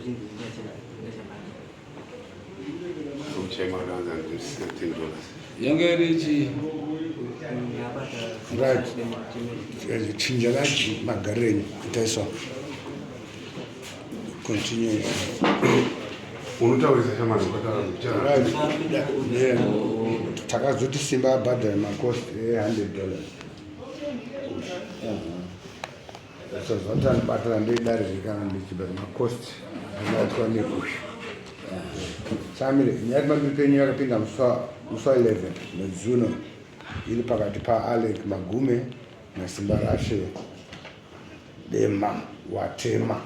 Zvichinzi ndachabhadhara. Kuchema kanza ndi $17. Yanga iri chii? Right. Chinja magariro enyu, itai so. Continue. Unotaurisa shamani ukataura. Right. Yeah. Takazoti Simba abhadhare macost e$100. So zvatanibatana ndedare kana ndichibhadhara macost angaitwa nekusha. Samire, nyaya pamberi penyu yakapinda musi wa11 mwedzi uno, iri pakati paAlec Magume naSimba Rashe Dema Watema.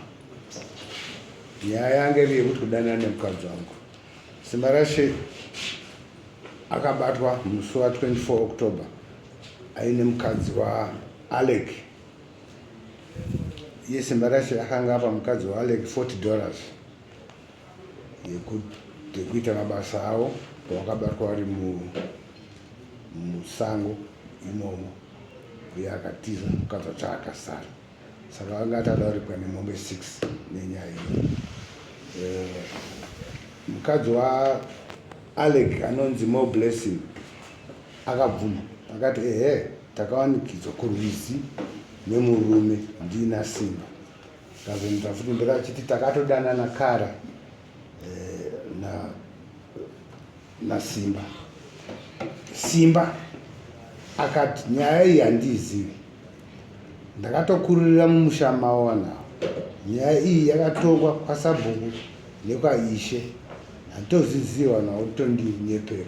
Nyaya yange iri yekuti kudanana nemukadzi wangu. Simba Rashe akabatwa musi wa24 October aine mukadzi waAlec. Iye Simba Rashe akanga apa mukadzi waAlec $40 yekuita mabasa avo pavakabatwa vari musango imomo, uye akatiza, mukadzi wacho akasara. Saka vanga atada kuripwa nemombe 6 nenyaya iyo. Mukadzi waAlec anonzi More Blessing akabvuma, akati ehe, takawanikidzwa kurwizi nemurume ndiina Simba. Kazoenda futi mberi achiti takatodanana kare naSimba. Simba akati nyaya iyi handiizivi, ndakatokurira mumusha mavo vanhu ava. Nyaya iyi yakatongwa kwasabhuku nekwaishe, handitozizivi, vanhu vakutondinyepera.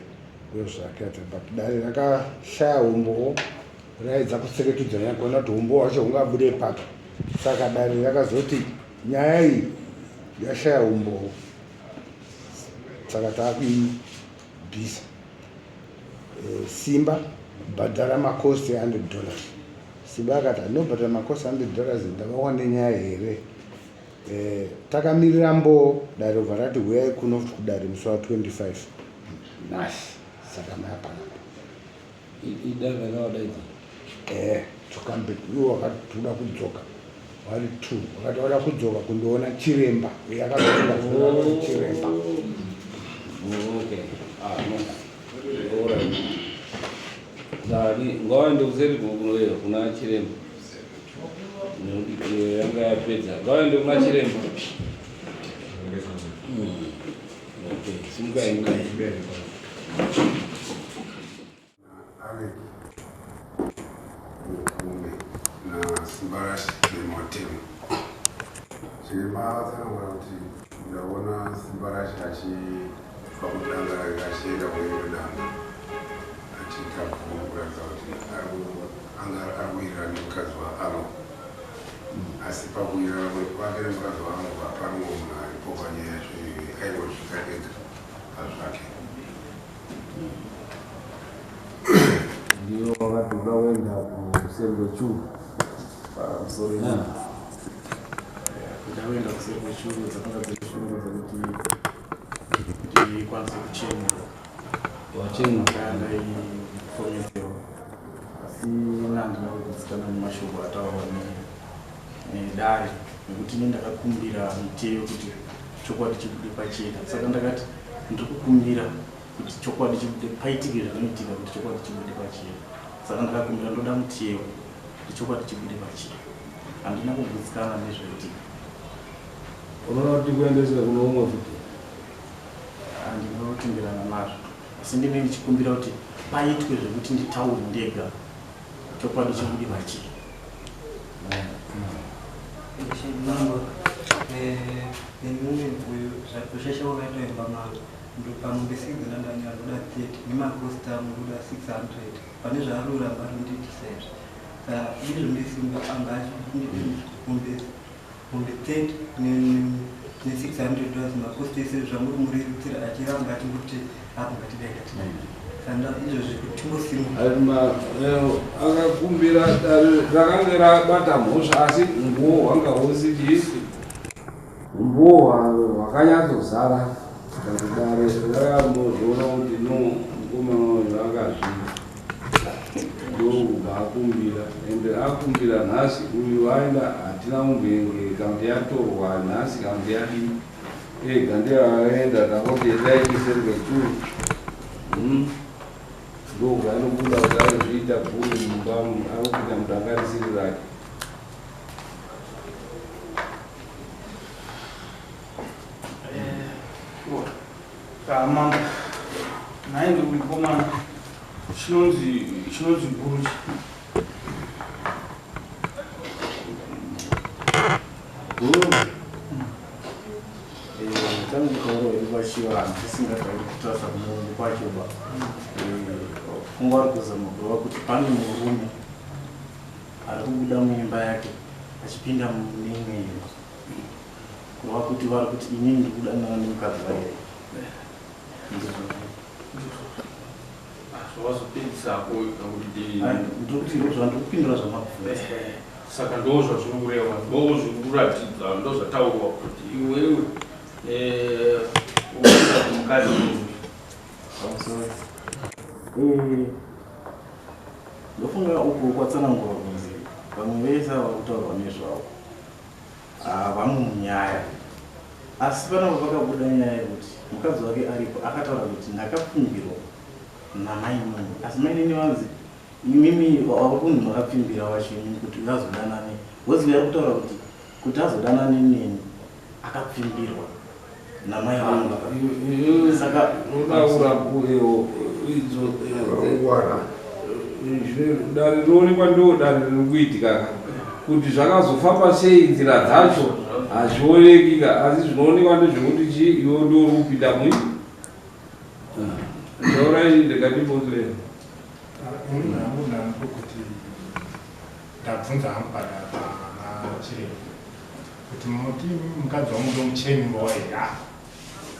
Ndozvakaita, but dare rakashaya umbowo. Raedza kusereketudza nyaya kuona kuti umbowo hwacho hungabude papi. Saka dare rakazoti nyaya iyi yashaya umbowo, saka taakuibvisa. Simba, bhadhara macost e$100. Simba akati andinobhadhara macost $100, ndavawa nenyaya here? Takamirira mboo. Dare robva rati huyai kuno futi kudare musi wa25, nhasi. Saka maya panapa. Idare rakavadaidza? Tsokambe iwo wakati toda kudzoka vari two, wakati wada kudzoka kundoona chiremba uye akazoenda kunoona chiremba. Okay. Ah, no. Alright. Saka ngavaende kuseri kunoyo kuna chiremba. Nekuti yanga yapedza. Ngavaende kuna chiremba. Okay, simukai mukai. Alec Mukume naSimbarashe Demotema. Chiremba atsanangura kuti ndaona Simbarashe achibva kudanga rake achienda kurimwe danga, achiita bvumo kuratidza kuti anga ari kuwirirana nemukadzi waAlo, asi pakuwirirana kwake nemukadzi waAlo hapana mumwe munhu aripo panyaya yacho iyoyo, aingozvika ega pazvake. Ndiwo wakati uda kuenda kuseri kwechuru. Pamusoro, kuda kuenda kuseri kwechuru, dzakanga dziri shungu dzekuti ndikwanise kuchemura. Wachemura. Ndaifomedzerwa, asi nandina kugutsikana nemashoko ataurwa nedare, nekuti ini ndakakumbira miteyo kuti chokwadi chibude pachena. Saka ndakati ndiri kukumbira kuti chokwadi chibude, paitike zvinoitika kuti chokwadi chibude pachena. Saka ndakakumbira, ndoda muteyo kuti chokwadi chibude pachena. Handina kugutsikana nezvaitika. Unoona kuti kuendeswe kuno umwe futi? Handinotenderana nazvo, asi ndinenge ndichikumbira kuti paitwe zvekuti nditaure ndega, chokwadi chibude pachena. Ishe mambo, nemumwe uyu kushaisha kwakaita imba mangu, pamombe 6 ndandanyora ndoda 30, nemacost angu ndoda 600 pane zvaari kuramba arondiitisa izvi. Saka izvo ndiSimba anga achinditi mombe 30 ne$600, macost ese zvamuri murerutsira, achiramba achingoti apo ngatidai, ngatidai. Saka izvozvi kuti tingosimuka. Akakumbira, dare rakange rabata mhosva, asi umbowo hwanga husiti umbowo hwakanyatsozara. Saka dare rakambozoona kuti no, mukomana uyu akazvii, ndokubva akumbira. Ende akumbira nhasi, uyu aenda, hatina kumbenge kana kuti yatorwa nhasi kana kuti yadii. Ega ndiye akaenda ndakoti endai chiseri kwechuru. Ndobva anobuda kuti anozviita bhuru mumba anopinda mudanga risiri rake. Mambo, nhai ndikuikomana chinonzi chinonzi bhuru Bhuru tangu pachivanhu tisingatauri kutarisa kumuungu kwacho ba kungwari kuzama kureva kuti pane murume ari kubuda muimba yake achipinda mune imwe imba kureva kuti vari kuti inini ndiri kudanana nemukadzi wake. Zvawazopedzisako kuti ndikupindura zvamabvunza. Saka ndo zvazviri kureva, ndo zviri kuratidza, ndo zvataurwa kuti iwewe urikuita kumukadzi uyu. Ndofunga uku kwatsanangurwa kunzi vamwe vese ava kutaurwa nezvavo havamo munyaya, asi panapa pakabuda nyaya yekuti mukadzi wake aripo akataura kuti ndakapfimbirwa namainini, asi mainini vanzi imimi vari kunzi makapfimbira wacho imimi kuti vazodanane, wozi ari kutaura kuti kuti azodanane neni akapfimbirwa namai vangu. Saka unotaura idzo dare rinoonekwa ndo dare riri kuitika ka kuti zvakazofamba sei nzira dzacho hazvioneki ka, asi zvinoonekwa ndezvekuti chii iwe ndo uri kupinda mui taurai ndikatimbonzwera. Ini hangu ndangu kuti ndabvunza hangu padare pana chiremba kuti muti mukadzi wangu ndomuchenurwa here,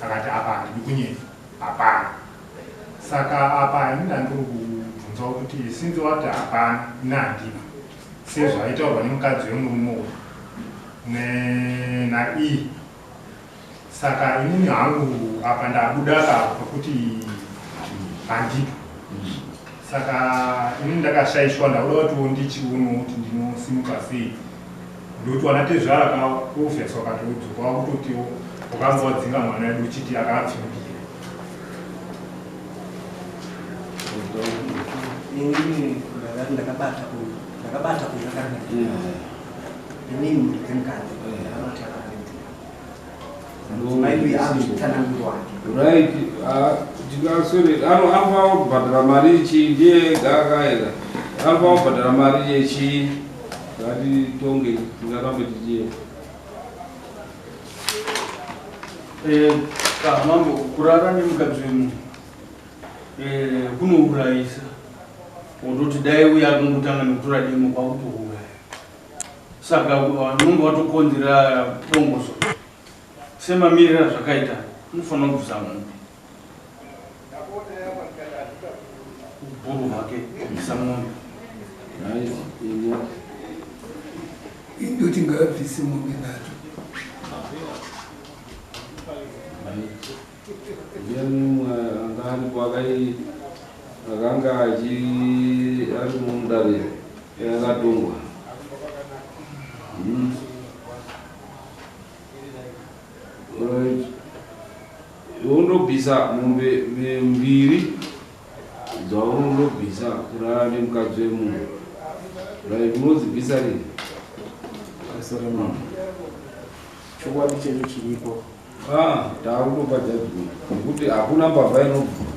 akati apa handidi kunyepa, hapana. Saka apa ini ndandiri kubvunzawo kuti sinzi wati hapana, ini handina, sezvaitaurwa nemukadzi wemurume uyu naiye. Saka inini hangu apa ndabuda ka pekuti handipo. Saka inini ndakashaishwa, ndakuda kutiwo ndichionawo kuti ndinosimuka sei, ndokuti wana tezvara ka obvious wakatodzoka wakutotiwo wakanga wadzinga mwana wedu uchiti akapfimbira. Inini ndakabata uyu, ndakabata uyu akarara, inini muridzi mukadzi ndakabata akarara, mudzimai uyu akuzvitsananguro wake. Right, tingaswere anofanira kubhadhara mari ichi, ndiye ega akaenda anofanira kubhadhara mari yechi, ngatitonge tingarambe tichienda. Mambo, kurara nemukadzi wemunhu kunourayisa, wototi dai uya akangotanga nekutora demo kwakutouraya, saka unonge watokonzera bongozo. Semamiriro azvakaita unofanira kubvisa mombe, ubhuru hwake kubvisa mombe. Indoti ngaabvise mombe nhatu. Ndiani mumwe anga aripo akanga achi ari mudare akatongwa? Right. Undobvisa mombe mbiri dzaunondobvisa kurara nemukadzi wemunhu. Right, unodzibvisa rini? Sorry mambo, chokwadi chedu chiripo. Ah, taakutopa judgment nekuti hakuna mbavha inobvuma,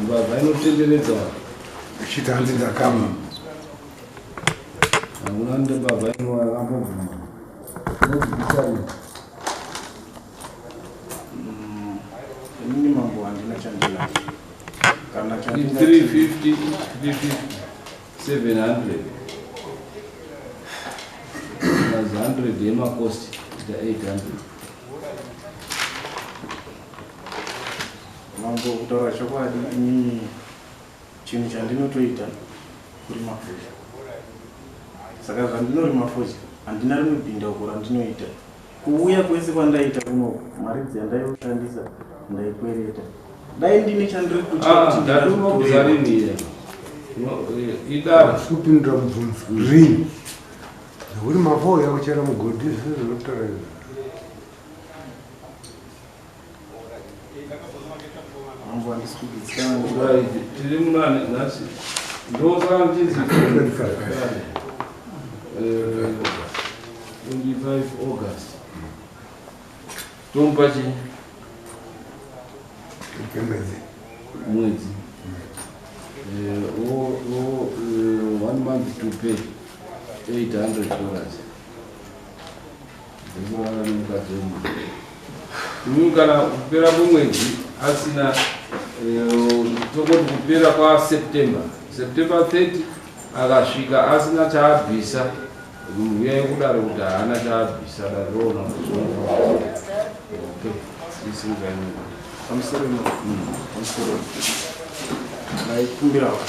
mbavha inotenderedza uchiti hanzi ndakama. Hakuna mbavha inoambobvuma. Unodzibvisa rini? Inini mambo handina chandinacho kana chandingati. 350, 350, 700 plus 100 yemacost, ita 800. Mambo, kutaura chokwadi, inini chinhu chandinotoita kurima fodya. Saka zvandinorima fodya handina rimwe bhindauko randinoita. Kuuya kwese kwandaita kunoku, mari dzandaishandisa ndaikwereta. Dai ndine chandiri kutya kuti Ndati unobvisa ndingazotorerwa. rini iye? Idare. Kupindura mubvunzo rini, nekuti mafo yakuchera mugodhi, zvese zvinotaura izvi. Handisi kugutsikana. Right, tiri munani nhasi? Ndosaka ndichinzi 25 August. Tomupa chii? Mwedzi. Mwedzi. One month to pay $800 dzekurara nemukadzi wemunhu. Imimi kana kupera kwemwedzi asina, tongoti kupera kwaSeptember, September 30, akasvika asina chaabvisa, uyai kudare kuti haana chaabvisa, dare roona. Okay, isimukai. Pamusoro ino, pamusoro, ndaikumbirawo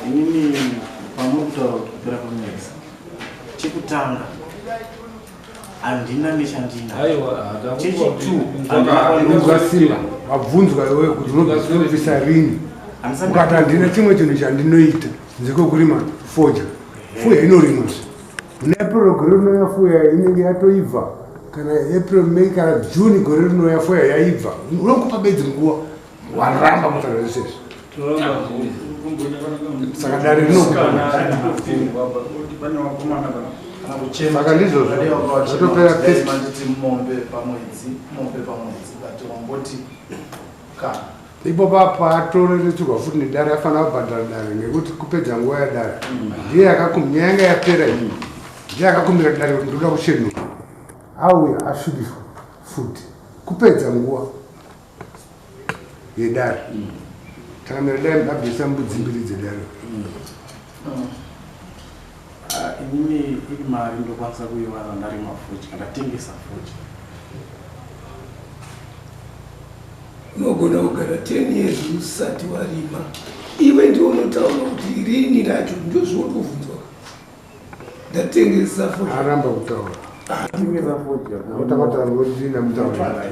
inini pamuri kutaura kuti kupera kwemwedzi, chekutanga handina nechandina. Aiwa. Chechi-two. Unozvasimba wabvunzwa iwewe kuti unobvisa rini, ukati handina chimwe chinhu chandinoita nzekwekurima fodya. Fuya inorimwazve muna April gore rinouya, fuya inenge yatoibva, kana April, May kana June gore rinouya fuya yaibva. Unokupa bedzi nguva, waramba kutaura zvesezvo. Saka dare rinokupa. Saka ndizvozvo zvatopera. Manditi mombe pamwedzi, mombe pamwedzi, but wamboti kana Ipo patoreretsirwa futi nedare, afanira kubhadhara dare nekuti kupedza nguva yadare. Ndiye nyaya yanga yapera iyi, ndiye akakumbira dare kuti ndoda kuchenura, auya asvibiswa futi, kupedza nguva yedare. Takamira dai abvisa mbudzi mbiri dzedare. Ah, inini iri mari ndokwanisa kuiwana ndarima fodya, ndatengesa fodya. Unogona kugara 10 years usati warima. Iwe ndiwo unotaura kuti rini racho, ndozvauri kuvhunzwa. Ndatengesa fodya. Aramba kutaura. Tengesa fodya. Utakataura kuti namutaura.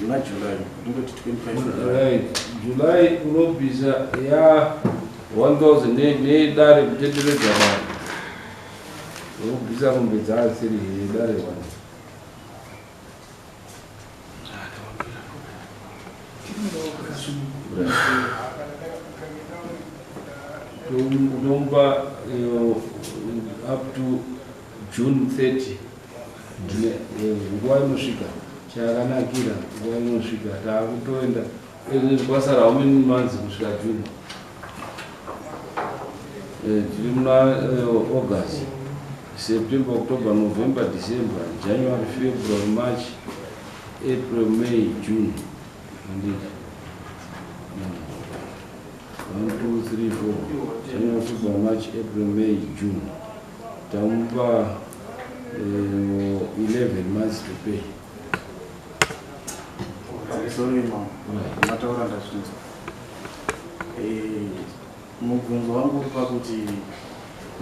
Muna July, ndingoti 25 July. Right, July unobvisa ya 1000 nedare kutenderedza vanhu, unobvisa mombe dzaasiri yedare one. Right. Unomupa up to June 30. Nguva inosvika chayakanakira, nguva inosvika taakutoenda kwasara how many months kusvika June? Tiri muna August, September, October, November, December, January, February, March, April, May, June, handiti? 1, 2, 3, 4, January, February, March, April, May, June. Tamupa 11 months to pay. Sorry mama, mataura ndazvinzwa. Mubvunzo wangu uri pakuti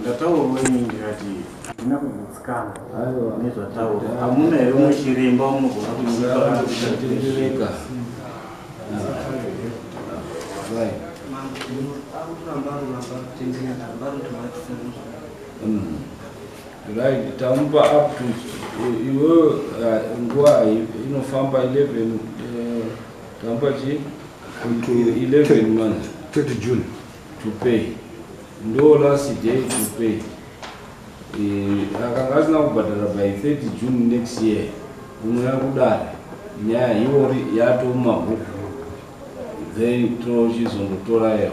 ndataurwa ini ndikati handina kugutsikana Aiwa. nezvataurwa. Hamuna here umwe chiremba wamunogona kundipa kana kuti Tendereka, right. Akutoramba, aruramba kutendeka, aramba kuti. Right, tamupa up to iwewe, nguva inofamba 11, tamupa chi 11 months. 30 June. To pay, ndo last day to pay. Akanga asina kubhadhara by 30 June next year, unouya kudare, nyaya iwori yatomabhuku, then tochizondotora yeo.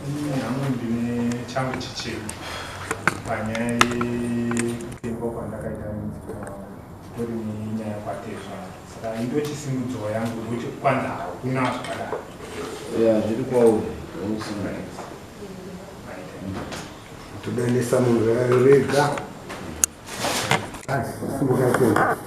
Ini hangu ndine changu chichemo panyaya yekutengwa kwandakaita mudzimai wangu, tori nenyaya kwatezvara, saka indochisimudzwa yangu kuti kwanza hakuna zvakadaro. Ya, zviri kwauri usina. Todainesa munhu rega. Simuka tena.